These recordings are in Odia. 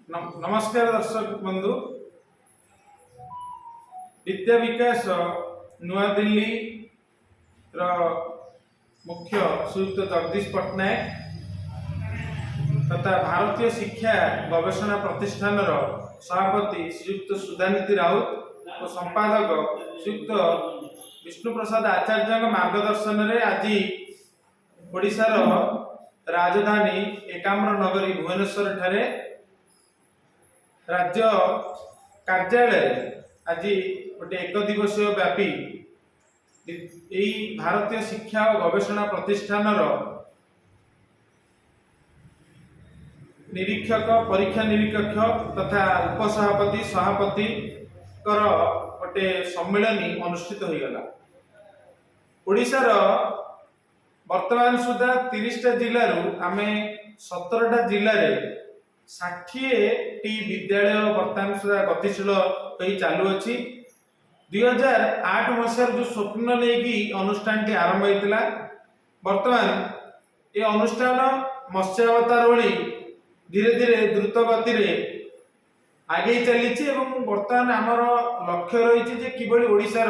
ନମସ୍କାର ଦର୍ଶକ ବନ୍ଧୁ। ବିଦ୍ୟା ବିକାଶ ନୂଆଦିଲ୍ଲୀର ମୁଖ୍ୟ ଶ୍ରୀଯୁକ୍ତ ଜଗଦୀଶ ପଟ୍ଟନାୟକ ତଥା ଭାରତୀୟ ଶିକ୍ଷା ଗବେଷଣା ପ୍ରତିଷ୍ଠାନର ସଭାପତି ଶ୍ରୀଯୁକ୍ତ ସୁଧାନିଧି ରାଉତ ଓ ସମ୍ପାଦକ ଶ୍ରୀଯୁକ୍ତ ବିଷ୍ଣୁପ୍ରସାଦ ଆଚାର୍ଯ୍ୟଙ୍କ ମାର୍ଗଦର୍ଶନରେ ଆଜି ଓଡ଼ିଶାର ରାଜଧାନୀ ଏକାମ୍ର ନଗରୀ ଭୁବନେଶ୍ୱର ଠାରେ ରାଜ୍ୟ କାର୍ଯ୍ୟାଳୟରେ ଆଜି ଗୋଟେ ଏକ ଦିବସୀୟ ବ୍ୟାପୀ ଏଇ ଭାରତୀୟ ଶିକ୍ଷା ଓ ଗବେଷଣା ପ୍ରତିଷ୍ଠାନର ନିରୀକ୍ଷକ, ପରୀକ୍ଷା ନିରୀକ୍ଷକ ତଥା ଉପସଭାପତି, ସଭାପତିଙ୍କର ଗୋଟେ ସମ୍ମିଳନୀ ଅନୁଷ୍ଠିତ ହୋଇଗଲା। ଓଡ଼ିଶାର ବର୍ତ୍ତମାନ ସୁଦ୍ଧା 30ଟା ଜିଲ୍ଲାରୁ ଆମେ 17ଟା ଜିଲ୍ଲାରେ 60ଟି ବିଦ୍ୟାଳୟ ବର୍ତ୍ତମାନ ସୁଦ୍ଧା ଗତିଶୀଳ ହୋଇ ଚାଲୁଅଛି। 2008 ମସିହାରୁ ଯେଉଁ ସ୍ୱପ୍ନ ନେଇକି ଅନୁଷ୍ଠାନଟି ଆରମ୍ଭ ହୋଇଥିଲା, ବର୍ତ୍ତମାନ ଏ ଅନୁଷ୍ଠାନ ମତ୍ସ୍ୟାବତାର ଭଳି ଧୀରେ ଧୀରେ ଦ୍ରୁତ ଗତିରେ ଆଗେଇ ଚାଲିଛି ଏବଂ ବର୍ତ୍ତମାନ ଆମର ଲକ୍ଷ୍ୟ ରହିଛି ଯେ କିଭଳି ଓଡ଼ିଶାର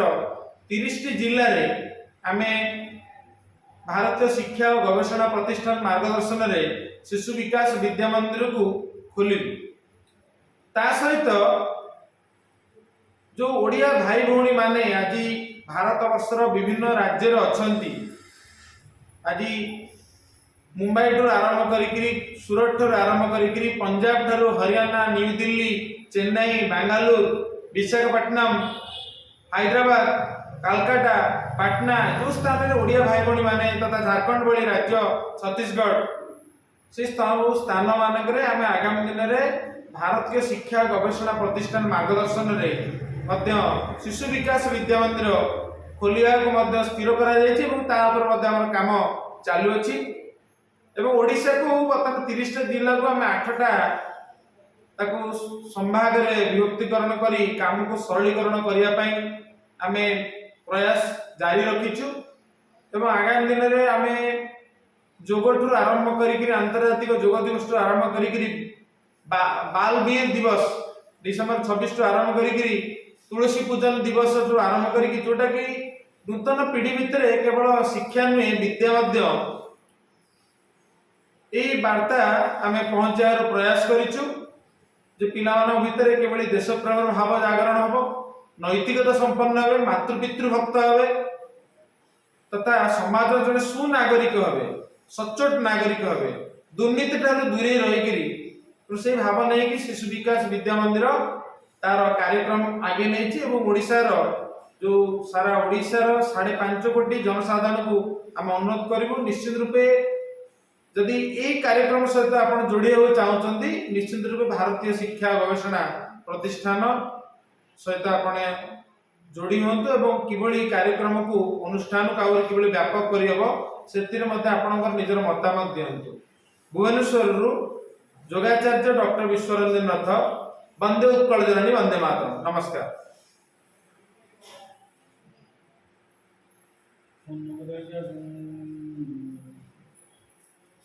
30ଟି ଜିଲ୍ଲାରେ ଆମେ ଭାରତୀୟ ଶିକ୍ଷା ଓ ଗବେଷଣା ପ୍ରତିଷ୍ଠାନ ମାର୍ଗଦର୍ଶନରେ ଶିଶୁ ବିକାଶ ବିଦ୍ୟା ମନ୍ଦିରକୁ ଖୋଲିବୁ। ତା ସହିତ ଯେଉଁ ଓଡ଼ିଆ ଭାଇ ଭଉଣୀମାନେ ଆଜି ଭାରତ ବର୍ଷର ବିଭିନ୍ନ ରାଜ୍ୟରେ ଅଛନ୍ତି, ଆଜି ମୁମ୍ବାଇ ଠାରୁ ଆରମ୍ଭ କରିକିରି, ସୁରଟ ଠାରୁ ଆରମ୍ଭ କରିକିରି, ପଞ୍ଜାବ ଠାରୁ ହରିୟାଣା, ନ୍ୟୁ ଦିଲ୍ଲୀ, ଚେନ୍ନାଇ, ବାଙ୍ଗାଲୋର, ବିଶାଖାପଟ୍ଟନମ, ହାଇଦ୍ରାବାଦ, କାଲକାଟା, ପାଟନା, ଯେଉଁ ସ୍ଥାନରେ ଓଡ଼ିଆ ଭାଇ ଭଉଣୀମାନେ ତଥା ଝାଡ଼ଖଣ୍ଡ ଭଳି ରାଜ୍ୟ, ଛତିଶଗଡ଼, ସେ ସ୍ଥାନ ମାନଙ୍କରେ ଆମେ ଆଗାମୀ ଦିନରେ ଭାରତୀୟ ଶିକ୍ଷା ଗବେଷଣା ପ୍ରତିଷ୍ଠାନ ମାର୍ଗଦର୍ଶନରେ ମଧ୍ୟ ଶିଶୁ ବିକାଶ ବିଦ୍ୟା ମନ୍ଦିର ଖୋଲିବାକୁ ମଧ୍ୟ ସ୍ଥିର କରାଯାଇଛି ଏବଂ ତା ଉପରେ ମଧ୍ୟ ଆମର କାମ ଚାଲୁଅଛି। ଏବଂ ଓଡ଼ିଶାକୁ ବର୍ତ୍ତମାନ 30ଟା ଜିଲ୍ଲାକୁ ଆମେ 8ଟା ତାକୁ ସମ୍ଭାଗରେ ବିଭକ୍ତିକରଣ କରି କାମକୁ ସରଳୀକରଣ କରିବା ପାଇଁ ଆମେ ପ୍ରୟାସ ଜାରି ରଖିଛୁ। ଏବଂ ଆଗାମୀ ଦିନରେ ଆମେ ଯୋଗଠୁ ଆରମ୍ଭ କରିକିରି, ଆନ୍ତର୍ଜାତିକ ଯୋଗ ଦିବସଠୁ ଆରମ୍ଭ କରିକିରି, ବାଲବୀର ଦିବସ ଡିସେମ୍ବର 26ଠୁ ଆରମ୍ଭ କରିକିରି, ତୁଳସୀ ପୂଜନ ଦିବସଠୁ ଆରମ୍ଭ କରିକି, ଯୋଉଟାକି ନୂତନ ପିଢ଼ି ଭିତରେ କେବଳ ଶିକ୍ଷା ନୁହେଁ, ବିଦ୍ୟା ମଧ୍ୟ, ଏଇ ବାର୍ତ୍ତା ଆମେ ପହଞ୍ଚାଇବାର ପ୍ରୟାସ କରିଛୁ ଯେ ପିଲାମାନଙ୍କ ଭିତରେ କିଭଳି ଦେଶପ୍ରେମର ଭାବ ଜାଗରଣ ହେବ, ନୈତିକତା ସମ୍ପନ୍ନ ହେବେ, ମାତୃପିତୃ ଭକ୍ତ ହେବେ ତଥା ସମାଜର ଜଣେ ସୁନାଗରିକ ହେବେ, ସଚ୍ଚୋଟ ନାଗରିକ ହେବେ, ଦୁର୍ନୀତି ଠାରୁ ଦୂରେଇ ରହିକିରି। ସେଇ ଭାବ ନେଇକି ଶିଶୁ ବିକାଶ ବିଦ୍ୟା ମନ୍ଦିର ତାର କାର୍ଯ୍ୟକ୍ରମ ଆଗେଇ ନେଇଛି। ଏବଂ ଓଡ଼ିଶାର ଯୋଉ ସାରା ଓଡ଼ିଶାର 5.5 କୋଟି ଜନସାଧାରଣଙ୍କୁ ଆମେ ଅନୁରୋଧ କରିବୁ, ନିଶ୍ଚିତ ରୂପେ ଯଦି ଏଇ କାର୍ଯ୍ୟକ୍ରମ ସହିତ ଆପଣ ଯୋଡ଼ି ହେବାକୁ ଚାହୁଁଛନ୍ତି, ନିଶ୍ଚିତ ରୂପେ ଭାରତୀୟ ଶିକ୍ଷା ଗବେଷଣା ପ୍ରତିଷ୍ଠାନ ସହିତ ଆପଣ ଯୋଡ଼ି ହୁଅନ୍ତୁ ଏବଂ କିଭଳି କାର୍ଯ୍ୟକ୍ରମକୁ, ଅନୁଷ୍ଠାନକୁ ଆହୁରି କିଭଳି ବ୍ୟାପକ କରିହେବ, ସେଥିରେ ମଧ୍ୟ ଆପଣଙ୍କର ନିଜର ମତାମତ ଦିଅନ୍ତୁ। ଭୁବନେଶ୍ୱରରୁ ଯୋଗାଚାର୍ଯ୍ୟ ଡକ୍ଟର ବିଶ୍ୱରଞ୍ଜନ ରଥ। ବନ୍ଦେ ଉତ୍କଳ ଜନନୀ, ବନ୍ଦେ ମାତରମ୍। ନମସ୍କାର। Phone number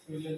ଶୋଇଲେ।